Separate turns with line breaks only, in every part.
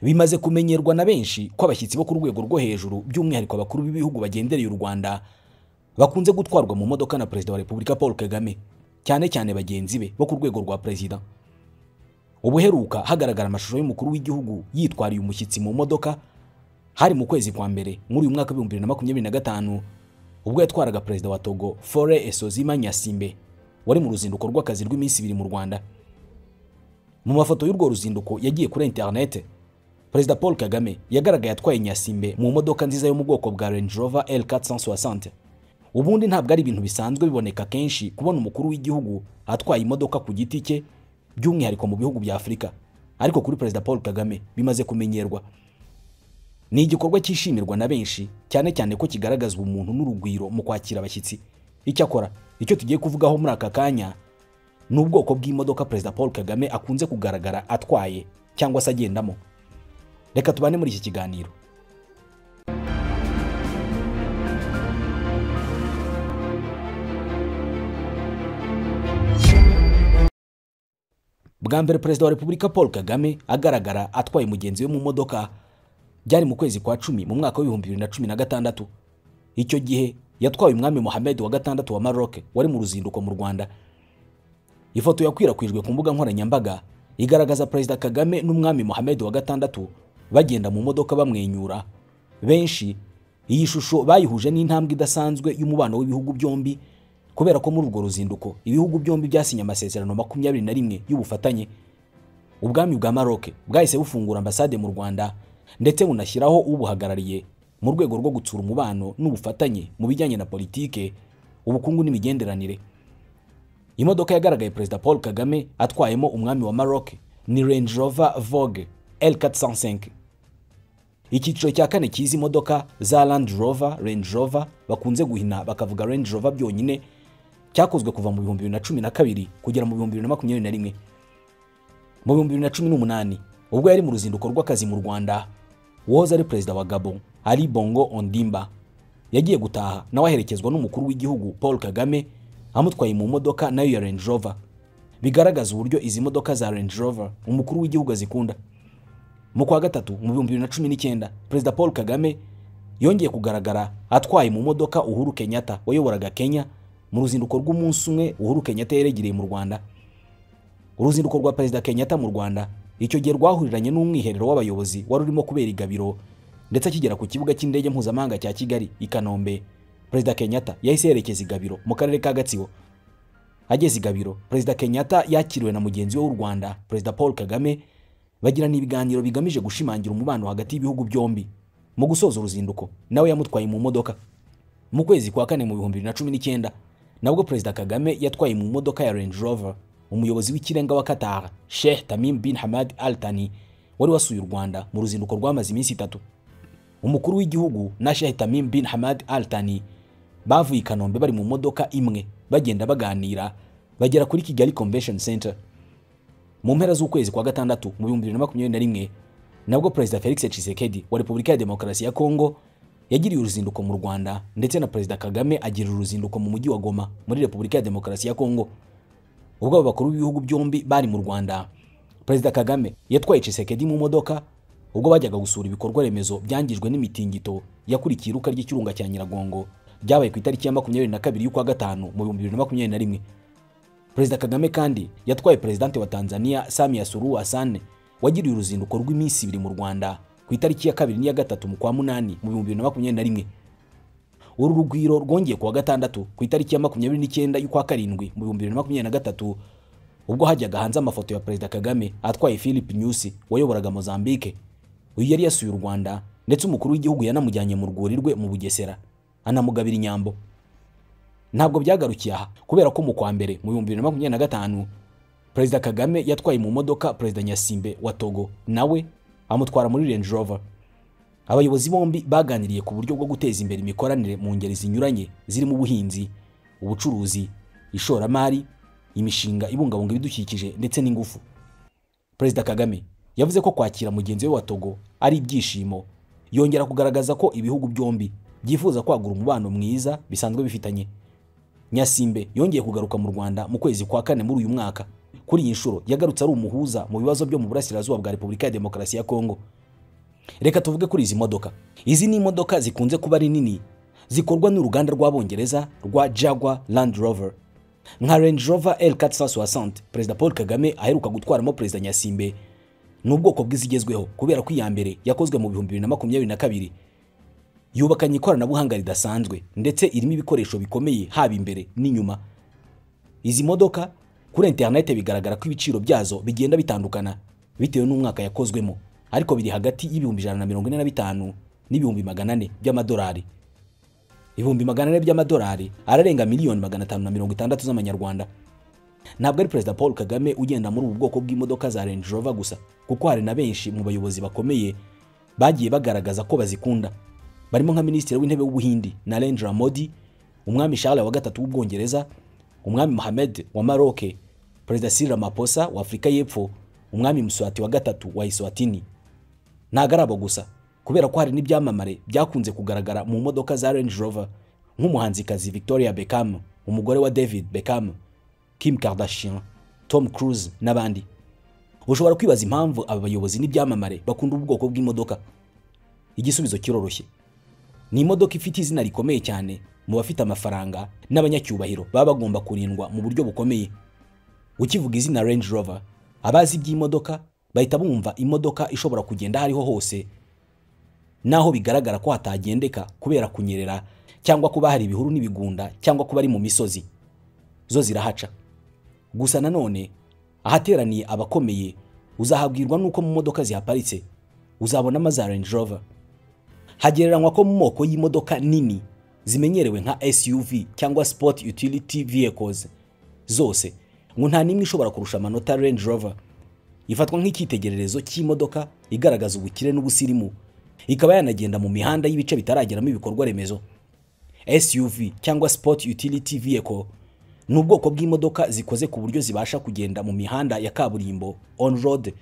Bimaze kumenyerwa na benshi ko abashyitsi bo ku rwego rwo hejuru, by'umwihariko abakuru b'ibihugu bagendereye u Rwanda, bakunze gutwarwa mu modoka na Perezida wa Repubulika Paul Kagame, cyane cyane bagenzi be bo ku rwego rwa Perezida. Ubuheruka hagaragara amashusho y'umukuru w'igihugu yitwariye umushyitsi mu modoka hari mu kwezi kwa mbere muri uyu mwaka 2025, ubwo yatwaraga Perezida wa Togo Faure Essozima Nyasimbe wari mu ruzinduko rw'akazi rw'iminsi ibiri mu Rwanda. Mu mafoto y'urwo ruzinduko yagiye kuri internet, Perezida Paul Kagame yagaragaye atwaye Nyasimbe mu modoka nziza yo mu bwoko bwa Range Rover L460. Ubundi ntabwo ari ibintu bisanzwe biboneka kenshi kubona umukuru w'igihugu atwaye imodoka ku giti cye, by'umwihariko mu bihugu bya Afurika, ariko kuri Perezida Paul Kagame bimaze kumenyerwa. Ni igikorwa cyishimirwa na benshi, cyane cyane ko kigaragaza ubumuntu n'urugwiro mu kwakira abashyitsi. Icyakora icyo tugiye kuvugaho muri aka kanya ni ubwoko bw'imodoka Perezida Paul Kagame akunze kugaragara atwaye cyangwa se agendamo. Reka tubane muri iki kiganiro. Bwa mbere Perezida wa Repubulika Paul Kagame agaragara atwaye mugenzi we mu modoka byari mu kwezi kwa 10 mu mwaka wa 2016. Icyo gihe yatwaye umwami Mohamed wa gatandatu wa Maroc wari mu ruzinduko mu Rwanda. Ifoto yakwirakwijwe ku mbuga nkoranyambaga igaragaza Perezida Kagame n'umwami Mohamed wa gatandatu bagenda mu modoka bamwenyura. Benshi iyi shusho bayihuje n'intambwe idasanzwe y'umubano w'ibihugu byombi, kubera ko muri urwo ruzinduko ibihugu byombi byasinye amasezerano 21 y'ubufatanye. Ubwami bwa Maroc bwahise bufungura ambasade mu Rwanda ndetse bunashyiraho ubuhagarariye mu rwego rwo gutsura umubano n'ubufatanye mu bijyanye na politike, ubukungu n'imigenderanire. Imodoka yagaragaye Perezida Paul Kagame atwayemo umwami wa Maroc ni Range Rover Vogue L405. Icyiciro cya kane cy'izi modoka za Land Rover, Range Rover bakunze guhina bakavuga Range Rover byonyine, cyakozwe kuva mu 2012 kugera mu 2021. Mu 2018 ubwo yari mu ruzinduko rw'akazi mu Rwanda, uwahoze ari Perezida wa Gabon Ali Bongo Ondimba yagiye gutaha nawe aherekezwa n'umukuru w'igihugu Paul Kagame amutwaye mu modoka nayo ya Range Rover. Bigaragaza uburyo izi modoka za Range Rover umukuru w'igihugu azikunda. Mu kwa gatatu mu 2019 Perezida Paul Kagame yongeye kugaragara atwaye mu modoka Uhuru Kenyatta wayoboraga Kenya mu ruzinduko rw'umunsi umwe Uhuru Kenyatta yeregereye mu Rwanda. Uruzinduko rwa Perezida Kenyatta mu Rwanda icyo gihe rwahuriranye n'umwiherero w'abayobozi wari urimo kubera igabiro, ndetse akigera ku kibuga cy'indege mpuzamahanga cya Kigali i Kanombe, Perezida Kenyatta yahise yerekeza igabiro mu karere ka Gatsibo. Ageze igabiro, Perezida Kenyatta yakiriwe na mugenzi we w'u Rwanda Perezida Paul Kagame, bagirana ibiganiro bigamije gushimangira umubano hagati y'ibihugu byombi. Mu gusoza uruzinduko nawe yamutwaye mu modoka. Mu kwezi kwa kane mu 2019 nabwo Perezida Kagame yatwaye mu modoka ya Range Rover umuyobozi w'ikirenga wa Qatar Sheikh Tamim bin Hamad Al Thani wari wasuye u Rwanda mu ruzinduko rwamaze iminsi itatu. Umukuru w'igihugu na Sheikh Tamim bin Hamad Al Thani bavuye i Kanombe bari mu modoka imwe bagenda baganira bagera kuri Kigali Convention Center. Mu mpera z'ukwezi kwa gatandatu mu 2021 nabwo Perezida Felix Tshisekedi wa Repubulika ya Demokarasi ya Kongo yagiriye uruzinduko mu Rwanda, ndetse na Perezida Kagame agira uruzinduko mu mujyi wa Goma muri Repubulika ya Demokarasi ya Kongo. Ubwo abo bakuru b'ibihugu byombi bari mu Rwanda, Perezida Kagame yatwaye Tshisekedi mu modoka ubwo bajyaga gusura ibikorwa remezo byangijwe n'imitingito yakurikiye iruka ry'ikirunga cya Nyiragongo ryabaye ku itariki ya 22 y'ukwa gatanu mu 2021. Perezida Kagame kandi yatwaye Presidente wa Tanzania Samia Suluhu Hassan wagiriye uruzinduko rw'iminsi ibiri mu Rwanda ku itariki ya 2 n'iya 3 mu kwa munani mu 2021. Uru rugwiro rwongeye kuwa gatandatu ku itariki ya 29 y'ukwa karindwi mu 2023 ubwo hajyaga hanze amafoto ya Perezida Kagame atwaye Philip Nyusi wayoboraga Mozambique. Uyu yari yasuye u Rwanda ndetse umukuru w'igihugu yanamujyanye mu rwuri rwe mu Bugesera anamugabira inyambo. Ntabwo byagarukiye aha, kubera ko mu kwa mbere mu 2025 Perezida Kagame yatwaye mu modoka Perezida Nyasimbe wa Togo nawe amutwara muri Range Rover. Abayobozi bombi baganiriye ku buryo bwo guteza imbere imikoranire mu ngeri zinyuranye zirimo ubuhinzi, ubucuruzi, ishoramari, imishinga ibungabunga ibidukikije ndetse n'ingufu. Perezida Kagame yavuze ko kwakira mugenzi we wa Togo ari ibyishimo, yongera kugaragaza ko ibihugu byombi byifuza kwagura umubano mwiza bisanzwe bifitanye. Nyasimbe yongeye kugaruka mu Rwanda mu kwezi kwa kane muri uyu mwaka. Kuri iyi nshuro yagarutse ari umuhuza mu bibazo byo mu burasirazuba bwa Repubulika ya Demokarasi ya Kongo. Reka tuvuge kuri izi modoka. Izi ni imodoka zikunze kuba ari nini, zikorwa n'uruganda rw'Abongereza rwa Jaguar Land Rover. Nka Range Rover L460 Perezida Paul Kagame aheruka gutwaramo Perezida Nyasimbe, ni ubwoko bw'izigezweho kubera ko iya mbere yakozwe mu 2022, yubakanye ikoranabuhanga ridasanzwe ndetse irimo ibikoresho bikomeye haba imbere n'inyuma. Izi modoka kuri interinete bigaragara ko ibiciro byazo bigenda bitandukana bitewe n'umwaka yakozwemo, ariko biri hagati y'ibihumbi 145 n'ibihumbi 400 by'amadolari. Ibihumbi 400 by'amadolari ararenga miliyoni 560 z'amanyarwanda. Ntabwo ari Perezida Paul Kagame ugenda muri ubu bwoko bw'imodoka za Range Rover gusa, kuko hari na benshi mu bayobozi bakomeye bagiye bagaragaza ko bazikunda, barimo nka Minisitiri w'Intebe w'Ubuhindi Narendra Modi, Umwami Charles wa gatatu w'Ubwongereza, Umwami Mohammed wa Maroc, Perezida Cyril Ramaphosa wa Afurika y'Epfo, Umwami Mswati wa gatatu wa Eswatini. Ntabwo ari abo gusa, kubera ko hari n'ibyamamare byakunze kugaragara mu modoka za Range Rover nk'umuhanzikazi Victoria Beckham, umugore wa David Beckham, Kim Kardashian, Tom Cruise n'abandi. Ushobora kwibaza impamvu aba bayobozi n'ibyamamare bakunda ubu bwoko bw'imodoka. Igisubizo kiroroshye. Ni imodoka ifite izina rikomeye cyane mu bafite amafaranga n'abanyacyubahiro baba bagomba kurindwa mu buryo bukomeye. Ukivuga izina Range Rover, abazi iby'imodoka bahita bumva imodoka ishobora kugenda hariho hose, naho bigaragara ko hatagendeka kubera kunyerera cyangwa kuba hari ibihuru n'ibigunda cyangwa kuba ari mu misozi, zo zirahaca. Gusa nanone ahateraniye abakomeye uzahabwirwa nuko mu modoka zihaparitse uzabonamo za Range Rover. Hagereranywa ko mu moko y'imodoka nini zimenyerewe nka SUV cyangwa Sport Utility Vehicles zose, ngo nta nimwe ishobora kurusha amanota Range Rover. Ifatwa nk'icyitegererezo cy'imodoka igaragaza ubukire n'ubusirimu, ikaba yanagenda mu mihanda y'ibice bitarageramo ibikorwa remezo. SUV cyangwa Sport Utility Vehicle ni ubwoko bw'imodoka zikoze ku buryo zibasha kugenda mu mihanda ya kaburimbo on road,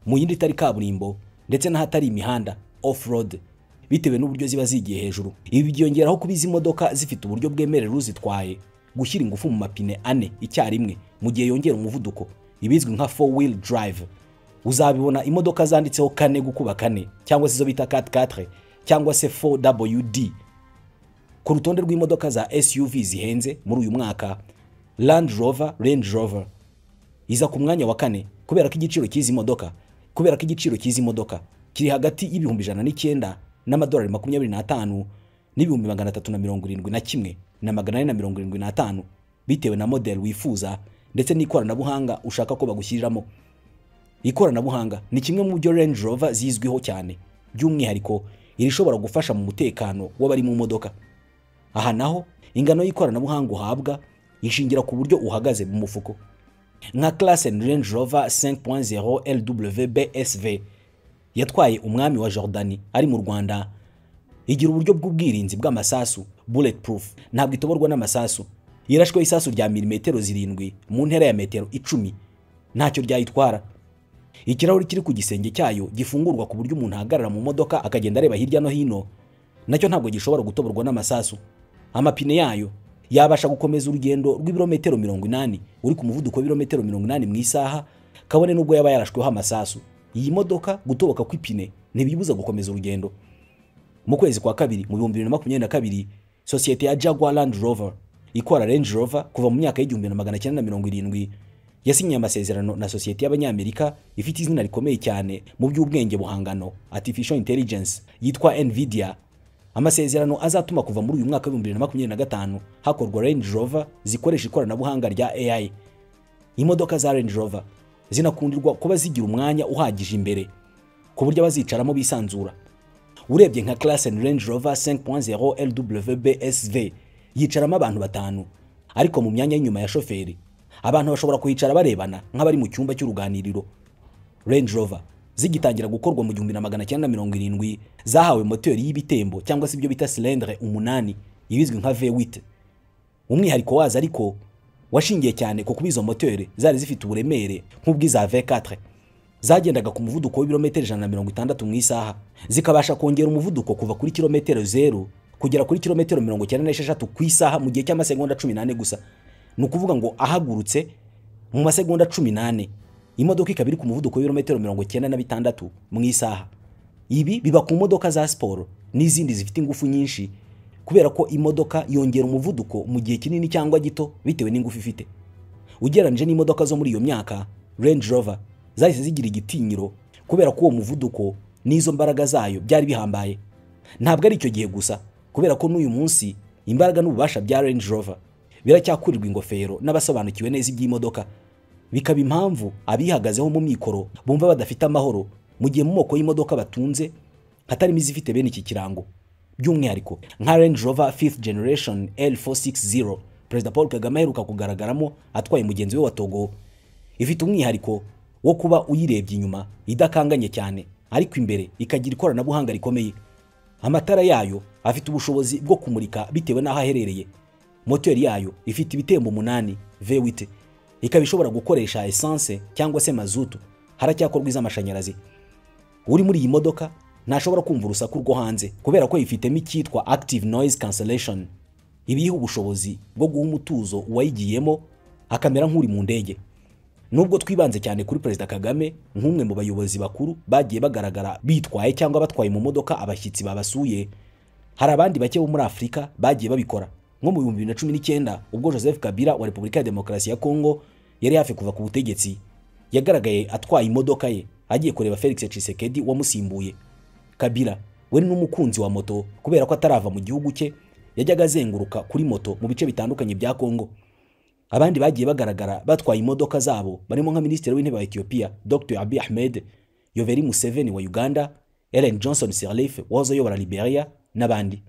mu yindi itari kaburimbo ndetse n'ahatari imihanda off road, bitewe n'uburyo ziba zigiye hejuru. Ibi byongeraho kuba izi modoka zifite uburyo bwemerera uzitwaye gushyira ingufu mu mapine ane icyarimwe mu gihe yongera umuvuduko, ibizwi nka four wheel drive. Uzabibona imodoka zanditseho 4 gukuba 4 cyangwa se izo bita 4x4 cyangwa se 4WD. Ku rutonde rw'imodoka za SUV zihenze muri uyu mwaka, Land Rover Range Rover iza ku mwanya wa 4 kubera ko igiciro cy'izi modoka kiri hagati y'ibihumbi 109 n'amadolari 25 n'ibihumbi 371 na 475, bitewe na model wifuza ndetse n'ikoranabuhanga ushaka ko bagushyiriramo. Ikoranabuhanga ni kimwe mu byo Range Rover zizwiho cyane, by'umwihariko irishobora gufasha mu mutekano w'abari mu modoka. Aha naho ingano y'ikoranabuhanga uhabwa ishingira ku buryo uhagaze mu mufuko. Nka Class Range Rover 5.0 LWB SV yatwaye umwami wa Jordani ari mu Rwanda, igira uburyo bw'ubwirinzi bw'amasasu bulletproof, ntabwo itoborwa n'amasasu. Yarashweho isasu rya milimetero 7 mu ntera ya metero 10, ntacyo ryayitwara. Ikirahuri kiri ku gisenge cyayo gifungurwa ku buryo umuntu ahagarara mu modoka akagenda areba hirya no hino, nacyo ntabwo gishobora gutoborwa n'amasasu. Amapine yayo yabasha gukomeza urugendo rw'ibirometero 80 uri ku muvuduko w'ibirometero 80 mu isaha, kabone nubwo yaba yarashweho amasasu. Iyi modoka gutoboka kw'ipine ntibibuza gukomeza urugendo. Mu kwezi kwa kabiri mu 2022, sosiyete ya Jaguar Land Rover ikora Range Rover kuva mu myaka y'1970 yasinye amasezerano na sosiyete y'Abanyamerika ifite izina rikomeye cyane mu by'ubwenge buhangano Artificial Intelligence yitwa Nvidia. Amasezerano azatuma kuva muri uyu mwaka wa 2025 hakorwa Range Rover zikoresha ikoranabuhanga rya AI. Imodoka za Range Rover zinakundirwa kuba zigira umwanya uhagije imbere ku buryo abazicaramo bisanzura. Urebye nka Class Range Rover 5.0 LWB SV yicaramo abantu 5, ariko mu myanya y'inyuma ya shoferi abantu bashobora kuhicara barebana nk'abari mu cyumba cy'uruganiriro. Range Rover zigitangira gukorwa mu 1970 zahawe moteri y'ibitembo cyangwa se ibyo bita cylindre 8 ibizwi nka V8. Umwihariko wazo ariko washingiye cyane ku kuba izo moteri zari zifite uburemere nk'ubw'iza V4. Zagendaga ku muvuduko w'ibirometero 160 mu isaha, zikabasha kongera umuvuduko kuva kuri kilometero 0 kugera kuri kilometero 96 ku isaha mu gihe cy'amasegonda 14 gusa. Ni ukuvuga ngo ahagurutse mu masegonda 14 imodoka ikaba iri ku muvuduko w'ibirometero 96 mu isaha. Ibi biba ku modoka za siporo n'izindi zifite ingufu nyinshi, kubera ko imodoka yongera umuvuduko mu gihe kinini cyangwa gito bitewe n'ingufu ifite. Ugereranyije n'imodoka zo muri iyo myaka, Range Rover zahise zigira igitinyiro kubera ko uwo muvuduko n'izo mbaraga zayo byari bihambaye. Ntabwo ari icyo gihe gusa, kubera ko n'uyu munsi imbaraga n'ububasha bya Range Rover biracyakurirwa ingofero n'abasobanukiwe neza iby'imodoka, bikaba impamvu abihagazeho mu mikoro bumva badafite amahoro mu gihe mu moko y'imodoka batunze hatarimo izifite bene iki kirango. By'umwihariko nka Range Rover 5th Generation L460 Perezida Paul Kagame aheruka kugaragaramo atwaye mugenzi we wa Togo, ifite umwihariko wo kuba uyirebye inyuma idakanganye cyane, ariko imbere ikagira ikoranabuhanga rikomeye. Amatara yayo afite ubushobozi bwo kumurika bitewe n'aho aherereye. Moteri yayo ifite ibitembo 8 V8, ikaba ishobora gukoresha essence cyangwa se mazutu. Haracyakorwa iz'amashanyarazi. Uri muri iyi modoka ntashobora kumva urusaku rwo hanze kubera ko ifitemo icyitwa active noise cancellation, ibiha ubushobozi bwo guha umutuzo uwayigiyemo akamera nk'uri mu ndege. Nubwo twibanze cyane kuri Perezida Kagame nk'umwe mu bayobozi bakuru bagiye bagaragara bitwaye cyangwa batwaye mu modoka abashyitsi babasuye, hari abandi bake bo muri Afurika bagiye babikora. Nko mu 2019 ubwo Joseph Kabila wa Repubulika ya Demokarasi ya Kongo yari hafi kuva ku butegetsi, yagaragaye atwaye imodoka ye agiye kureba Felix Tshisekedi wamusimbuye. Kabila we n'umukunzi wa moto, kubera ko atarava mu gihugu cye yajyaga azenguruka kuri moto mu bice bitandukanye bya Kongo. Abandi bagiye bagaragara batwaye imodoka zabo barimo nka Minisitiri w'Intebe wa Ethiopia Dr Abiy Ahmed, Yoweri Museveni wa Uganda, Ellen Johnson Sirleaf wahoze ayobora Liberia n'abandi.